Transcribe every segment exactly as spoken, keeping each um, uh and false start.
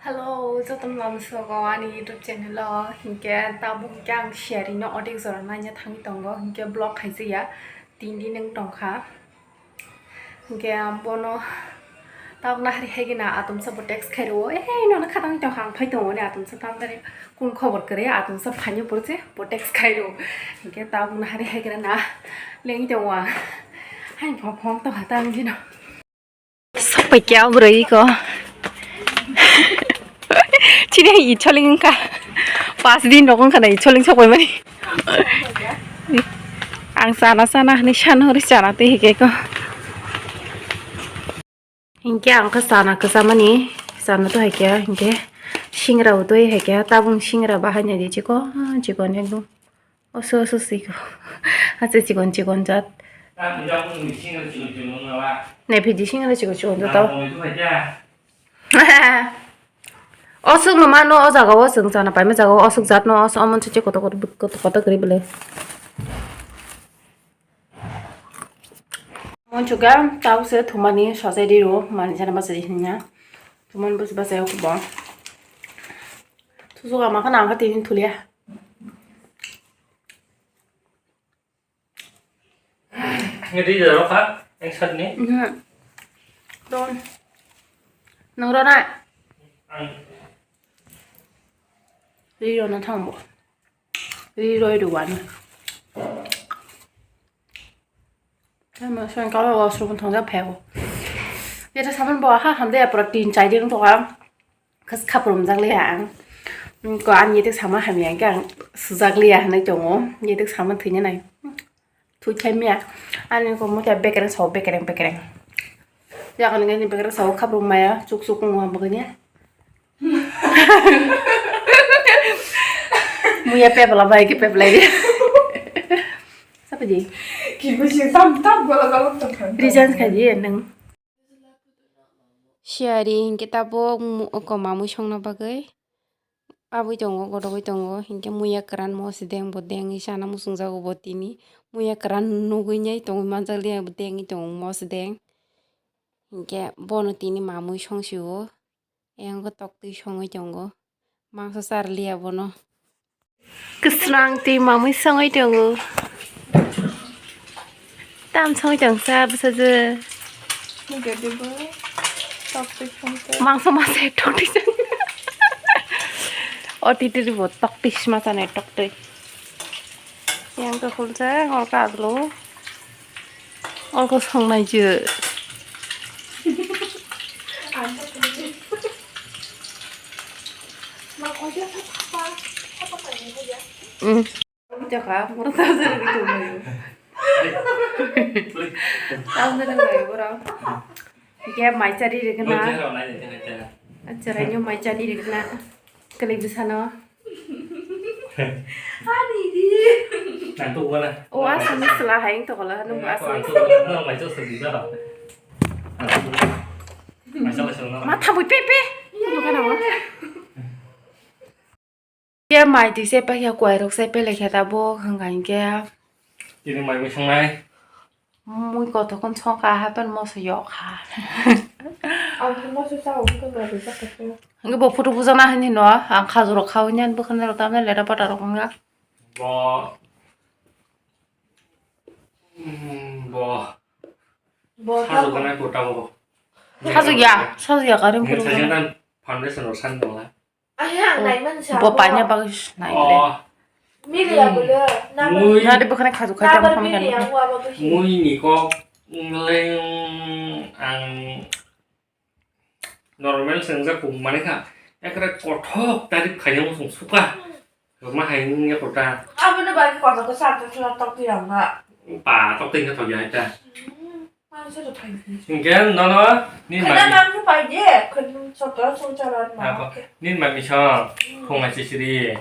Hello, jotono lamsogo ani YouTube channel o. Hinkhe tabuk hinkhe ang siyari no otek jora naina thangwi tongo, hinkhe vlog khaijaya tin din wng tongkha. Hinkhe ang bono tabuk nahari haigena atomsa bo text khairwo, "Eh, nono khatang tongkha, ang phai tongo," hwnwi atomsa tamjani kun khobor kwrwi atomsa phaino porse bo text khairwo. Hinkhe tabuk nahari haigena na lengwi tongo ang. Haini phone tongkha tang jino. Sokpai kya bwrwi ko. Chini hai icholing wngkha. Pas din rok wngkha na icholing sokpai mani. Ang chana chana hinwi sana hori chana twi hike ko. Hinkhe ang khe chana kwchamani, chana to hai khe hinkhe singra bo twi hai khe tabuk singra bahai nai di chikon chikon ekdom. Oso oso siko. Ache chikon chikon jat. Nai phiji singra chikon chikon jat tao. Osuk no mano o jaga o chwng chana paima jaga o osuk jat no oso omon se kotor kotor kotor kotor kwrwi bwle. Monchuga tau se thumani sosai di ro mani jana basa di hinna. Thuman basa basa ya kubo. Thusuka maka nang ka tinin thulia. Ini di dalam kah? Yang saat ni? Mhm. Don. Nang rona. Ang. Ri rona thang bo. Ri roi ruwan. Tamo sangkalo wasroom thangja phego. Yata saman bo ha hamde protein chai ding to ha. Khas khaprum jak liya ang. Ko ani te sama hamya ang sujak liya hanai tongo. Yete sama thwina nai. Thwi khaimya. Ani ko muta bekereng sao bekereng bekereng. Yakani ngani bekereng sao khaprum maya chuk chuk ngu ham baganya. Muya pepla bai ke pepla dia. Sapa di? Kibu sing tam tam gola gola tongkha. Resign khaji nang. Siyari hinkhe tabuk mu-, oko mamui songna bagwi abui tongo, godogwi tongo, hinkhe muya kwran moso deng bo dengwi sana muchungjago bo tini. Muya kwran nugwi nai tongwi manjak liya bo dengwi tongo moso deng. Hinkhe bono tini mamui songsio, eyang khe toktwi songwi tongo, mangsa charliya bono. Kwsrang twi mamui songwi tongo. Tam songwi tong sa bwsajwk. Mangsa masa toktwi song. O titiri bo toktwi sima sanai toktwi. Yang khe khulsa ngol ka adlo. Oko songnai je. Mm. Jaka, mura tau jere gitu mayo. Tau jere mayo, bro. Ike mai chari rekna. Acha, rainyo mai chari rekna. Kali bisano. Ani di. Nang tu wala. O asam sela hai to kala nu asam. Nang mai to sedih dah. Ma thamwi pe pe. Nang kana wa. Ke mai twi se pe ya kwai rok se pe lekha ta bo hwnga hinkhe. Tini mai mui sangnai. Mui kothokon songkha hapen moso yokha. Ang khe moso sao, khe moso sakha. Hingke bo photo bujana hinwi no, ang khajurok khawi nyan bwkhani rok tamni leta pata rok wngya. Bo. Mm, bo. Bo khajurok tamo. Khajurok ya, khajurok ya karim. Nge khajurok. Sajanan foundation rok san dong la. Ahe ang nai man sa. Bo paina bagwi nai le. Oh. Mili ya bole. Mui. Nadi bwkhani khaju khai tamo phone kan. Mui ni kok ngleng ang normal sengjak kum mani kha. Ekre kothok tadi khaina musung suka. Ma hai ni kota. Abo na bari kothok ko sa to tok ti ang na. Pa tok ti ka thok ya ta. Hinkhe nono nini mami. Nini mami song phunga sisiri.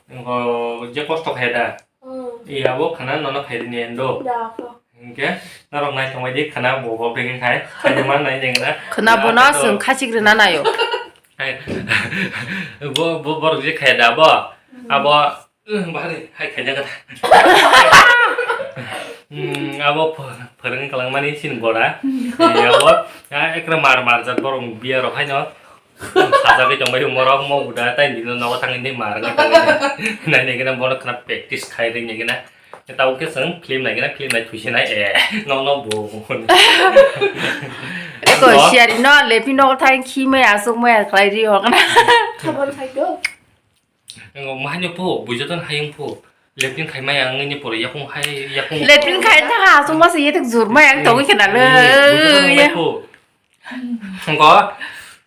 Ngo je kosto khe da. Iya bo khana nono khairi ni endo. Hinkhe norok nai thongbai di khana bo bo begin khai. Khai man nai jeng na. Khana bo no sung khachik rina nayo. Hai. Bo bo borok je khe da bo. Abo Bahari hai khaijak kha. Hmm, abo ph-, phwrwngwi kwlangmani chini bora. Abo ekra mar mar jat borok biya rok haino. Sajagwi tongbai morok mo uda tai nino nogo thangwi ni mar wngwi tongwi. Nai nai gana bono khna practice khai ring nai gana. Tabo khe chwng film nai gana film nai thuisi nai e no no bo. Eko Bo- siari no lepi nogo thang khi maya asuk maya khlai ri hokna. Khabar khai do. Ngo mahanya po bujoton hayung po. Lepin khai maya ang ni pore yakung hai yakung. Lepin khai ta ha asuk masa yetek jur maya ang tongwi khna le. Bujoton hai po. Hwnkhe,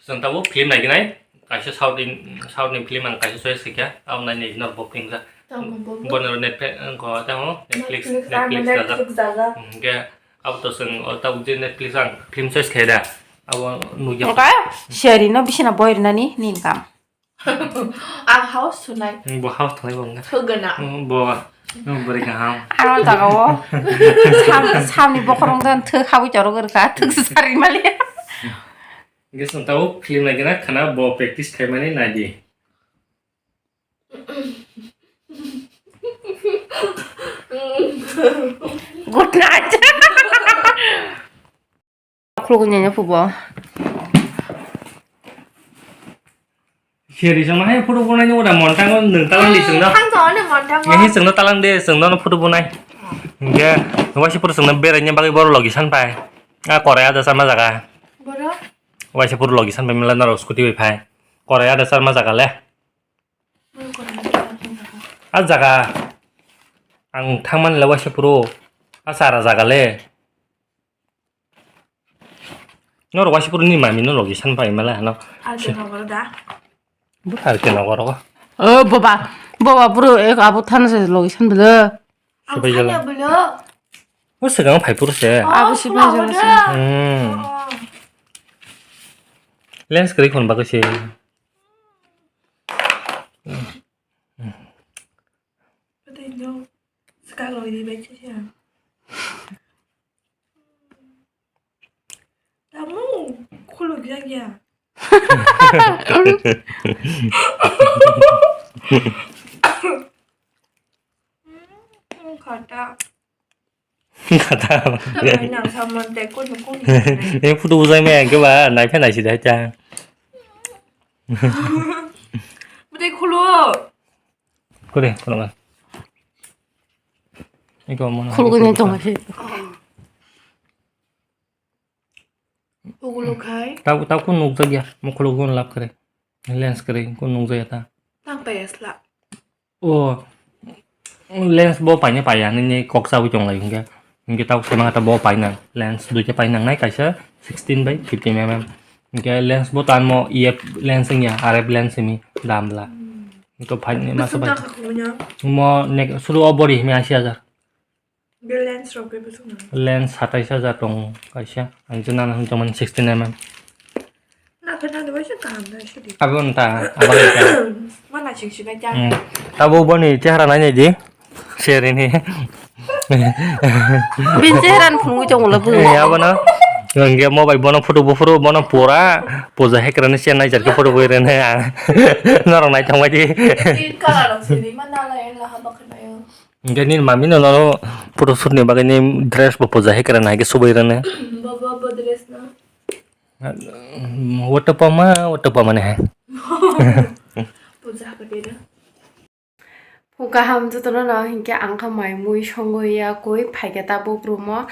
chwng tabuk film naiginai, kaisa South in, South ni film ang kaisa choice khaikha, abo nainai nor bo film kha. Tamo bo. Bono Netflix, wngkha tamo Netflix, Netflix, Netflix ah, dajak. Netflix dajak. Hwnkhe, abo to chwng o tabuk je Netflix ang film choice khaida, abo nukya. Wngkha, siyari no bisina boi rwnani nini kam. Ang house thunai. Bo house thunai bo wngkha. Thugana. Bo, bo bwrwi kaham. Ano jaga o. Sam, samni bokhorong dan thuk habwi chorok rwkha, thuk sari mali. Hwnkhe chwng tabuk film naigwna khwna bo practice khaimani naidi. Good night. Khuluknwi nanya phubo. Seri jong hai photo bonai ni oda montango nung talang di chwngno. Thang jong ani montango. Ngi chwngno talang de chwngno photo bonai. Hwnkhe waisa photo chwngno beraina bagwi boro logi san pai. A korai ada sama jaga. Boro. Waisa photo logi san pai mela naro scooty bai phai. Korai ada sama jaga le. Boro korai ada sama jaga. A jaga. Ang thangmani le waisa photo. A sara jaga le. Norok waisa puro ni mami no logi san pai mala hano. Ar ke nogoro da? Bwkha ar ke nogoro. O baba, baba puro ek abo thana se logi san bwle. Ang Sipai jala. Thanya bwle. O swkang phai puro se. Oh, abo sipai jala se. Hmm. Oh. Lens kwrwi khon bagwi se. Patay no. Swkang logi bai se. Tamo, khuluk ya ya. Khata. Khata. Nang samon te kun kun. E photo bujai me ke ba nai phe nai si dai ta. Bute khuluk. Kore, kono. Iko mono. Khuluk ni tong se. Ugulo khai. Tau, tau kun nukjak ya, mo khuluk gun lap kare. Lens kare, kun nukjak ya ta. Tang ta yasla. O, lens bo paina paya, nini kok sawi tong lai hingke. Hingke tau sema ta bo paina. Lens duita paina nai kaisa sixteen by fifteen mm. Hingke lens bo tan mo E F lens ya, R F lens mi dam la. Hmm. Hingke paina masa bai. Mo nek suru o bori mi asi hajar. Be lens rok be bwswk nang? Lens satais hajar tongo kaisa. Ang je nana hwn tongmani sixteen mm. Na khe nani waisa kaham nai sidi. Abo nta, abo nta. Mana sing sinai ta. Hmm. Tabo boni chehra nai nai di. Seri ni. Bin chehra ni phunugwi tong ulo bu. Eh, abo no. Hingke mo bai bono photo buphuru bono pura puja hekrani se nai jar khe photo bui rene ang. Norok nai tongbai di. Green color rok sidi mana la en la haba khnayo. Hingke nini mami no nono photo shoot ni bagwi ni dress bo puja hai kwrwng hai khe subui rwno. Bo, bo, bo dress no. Wata pama, wata pama ne hai. Puja hai kwrwng. Phung kaham jotono no hingke ang kha mai mui songwi ya koi phaikhe ta buk room o.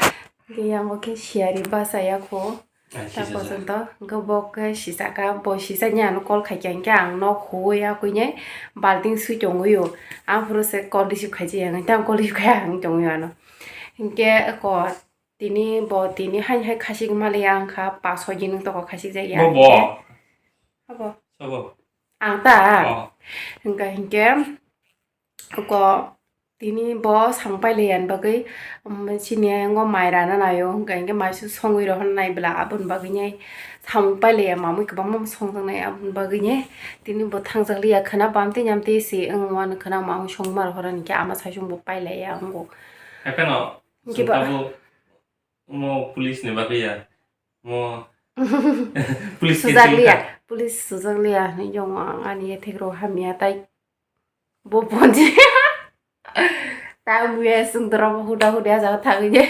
Hingke yango khe siyari basa ya kho. Ta sijak. Kochwng to, hwnkhe bo khe sijak kha, bo sijak ni ano call khai kha, hwnkhe ang nok huwi ya, kwinai balting swi tongwi o. Aphuru se call receive khai jaya, hwnkhe ang call receive khai ang tongwi ano. Hwnkhe ko tini bo tini hai hai khasik mali ya wngkha, pas soi din wng toko khasik jak ya. Bo, bo. Hwnkhe, abo. Sabo. Ang ta? Oh. Hwnkhe, hwnkhe, Ko tini bo samung pailaiya ni bagwi, um, chini ayang o mai rana naio, hwnkha hinkhe mai se songwi rohorna nai bwla, aboni bagwi nai samung pailaiya, mamui kwbangma songjaknai, aboni bagwi nai tini bo thangjakliya khwna, bamtwi nyamtwi se wng wano khwna, mamui songma rohorani khe ama saichung bo pailaiya wngo. Hapheno, hinkhe ba- chwng tabuk mo police ni bagwi ya, mo police cancel sujakliya, kha. Police sujakliya hinwi wngo ang, ani ethek rok hamya tai. Bo ponji. Ta buya sung dorok huda huda jaga thangwi de.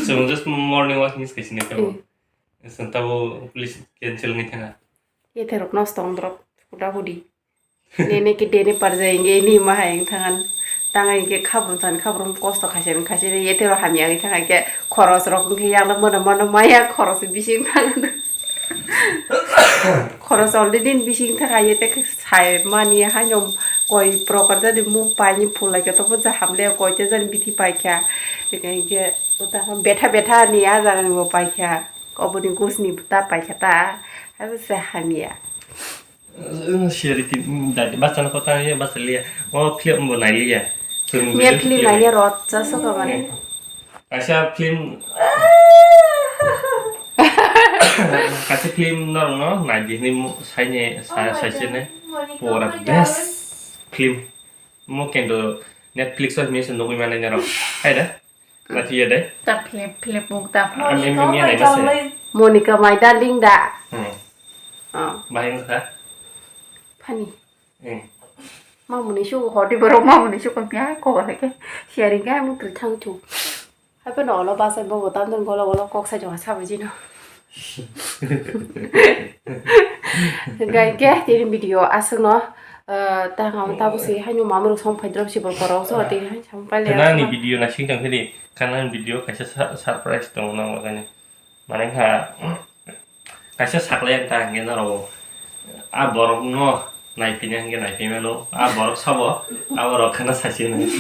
Chwng just morning walk ni kaisa ni tabo. Hmm. Chwng tabo police cancel ni thanga. Yetherok nosto wng borok huda hudi. Nene ke dene parjai inge ni ma hai wng thangan. Tang inge khabrum chan khabrum kosto khaisen khaisen yetherok hamya wng thangan ke khoros rok wng khe yang mono mono maya khoros bising thangan. Khoros already bising thaka yete sai mani haino koi prokarjani muk paini phulai khe tobo jaham le koi te jani bithi paikha. Hingke uta betha betha ni a jaga ni bo paikha. Oboni gusni ta paikha ta. Abo se hamya. Siyari ti dadi bachana kota ya bachaliya. O film bo nailiya. Film Mia video film film. Nailiya rot cha soka mani. Kaisa film kaisa film norokno naidi hinwi mu- saine sa- saisene pora best film. Mo kendo Netflix o hinwi se nugwi manai norok. Hai da? Naithiya dai? Ta flip flip muk ta. Ami mi mi nai mase. Monica my darling da. Hmm. Oh. Bahai wngkha? Funny. Hmm. Mamuni suku hodi borok mamuni suku mia ko leke. Sharing ga muk thang chu. Hape no lo basa bo bo tam don golo golo kok sa jong sa bujino. Gai ke tini video aswk no. Tang ang tabo se haino mamrok song phai drop si bor korok so tini hai sam pai le. Nani video na sing tang phiri kanang video kaisa sa- surprise tong nang bagani. Mane kha kaisa saklai ang ta hingke norok a borok no naiphina hingke naiphimano a borok sabo a borok khana sasi nai.